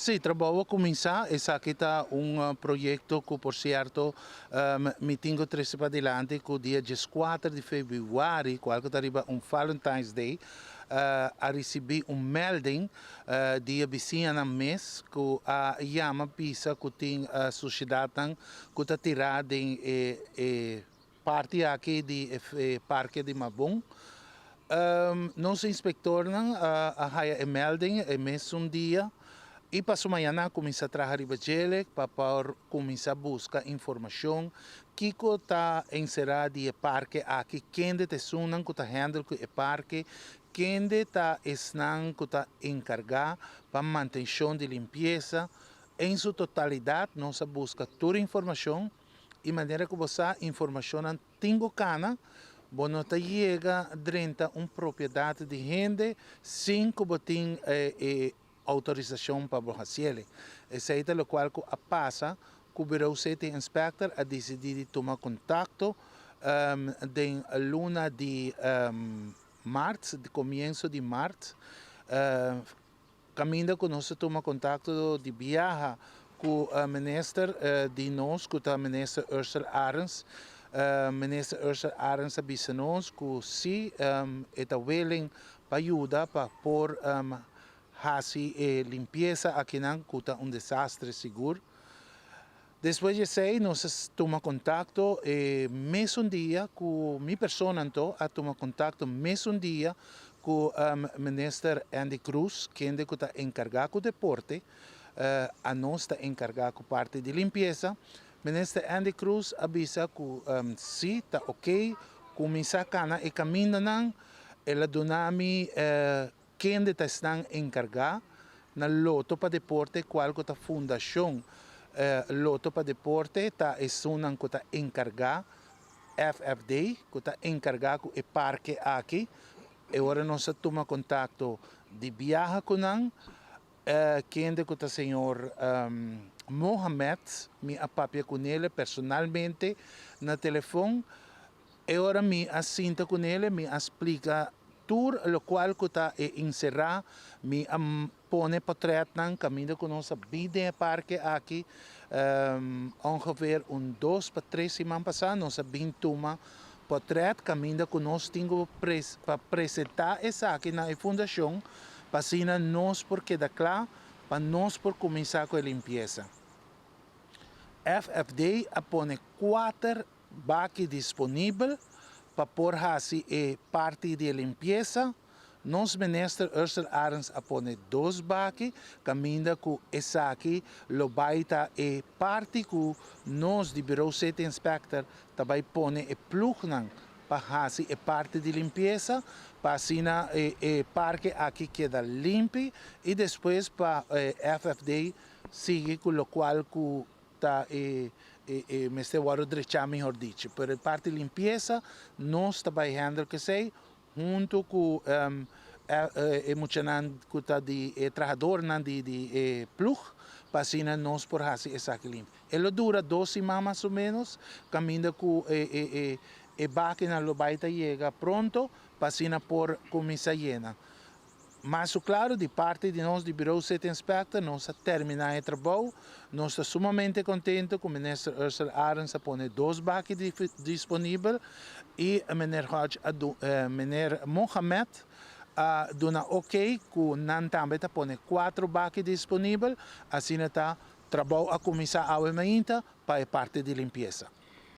Sí, trabou a kuminsá. Esaki ta un proyekto ku por sierto mi tin ku trese padilanti ku dia 14 di febrüari, kual ku ta riba un Valentine's Day, a risibí un melding di e bisiñanan mes ku a yama bisa ku tin sushedatnan ku ta tirá den e parti aki di e parke di Mabon. Nos inspektornan a haya e melding e mesun dia i paso mañana a kuminsá traha riba djele pa por kuminsá buska informashon kiko ta enserá di e parke aki, kende ta esunnan ku ta handle ku e parke, kende ta esnan ku ta enkargá pa mantenshon di limpiesa. En su totalidat nos a buska tur informashon i manera ku bo sa informashonnan tin ku kana, bo no ta yega drenta un propiedat di hende sin ku bo tin e outorisashon pa bo hasiel. Esei ta lokual ku a pasa ku Bureau City Inspector a disidí di tuma kontakto den luna di mart, di komienso di mart, kaminda ku nos a tuma kontakto di biaha ku minister di nos ku ta Minister Ursell Arends. Minister Ursell Arends a bisa nos ku si e ta willing pa yuda pa por hasi e limpiesa akinan ku ta un desastre sigur. Despues di esei nos a tuma kontakto e mesun dia ku mi persona anto a tuma kontakto mesun dia ku Minister Endy Croes kende ku ta enkargá ku deporte, anos ta enkargá ku parti di limpiesa. Minister Endy Croes a bisa ku si ta oke kuminsá kana e kamindanan. El a duna mi kende ta esnan enkargá na Loto pa Deporte kual ku ta Fundashon Loto pa Deporte ta esunnan ku ta enkargá, FFD, ku ta enkargá ku e parke aki. E ora nos a tuma kontakto di biaha ku nan, kende ku ta señor Mohamed, mi a papia ku nele personalmente na telefon. E ora mi a sinta ku nele, mi a splika tur lokual ku ta e enserá, mi a pone potretnan kaminda ku nos a bin den e parke aki ongeveer un dos pa tres siman pasá nos a bin tuma potret kaminda ku nos tin ku pa presentá esaki na e fundashon pa asina nos por keda kla pa nos por kuminsá ku e limpiesa. FFD a pone kuater baki disponibel pa por hasi e parti di e limpiesa. Nos Minister Ursell Arends a pone dos baki kaminda ku esaki lo bai ta e parti ku nos di Bureau City Inspector ta bai pone e ploegnan pa hasi e parti di limpiesa pa asina e parke aki keda limpi i despues pa FFD sigui ku lokual ku ta e mester wòrdu drechá mihor dicho. Pero e parti limpiesa nos ta bai handle ku esei huntu ku e muchanan ku ta di e trahadornan di e ploeg pa asina nos por hasi esaki limpi. E lo dura dos siman mas o ménos kaminda ku e bakinan lo bai ta yega pronto pa asina por kuminsá yena. Mas klaro, di parti di nos di Bureau City Inspector, nos a terminá e trabou. Nos ta sumamente kontentu ku Minister Ursell Arends a pone dos baki disponibel i meneer Hodge a meneer Mohamed a duna oké ku nan tambe ta pone kuater baki disponibel. Asina ta trabou a kuminsá awe mainta pa e parti di limpiesa.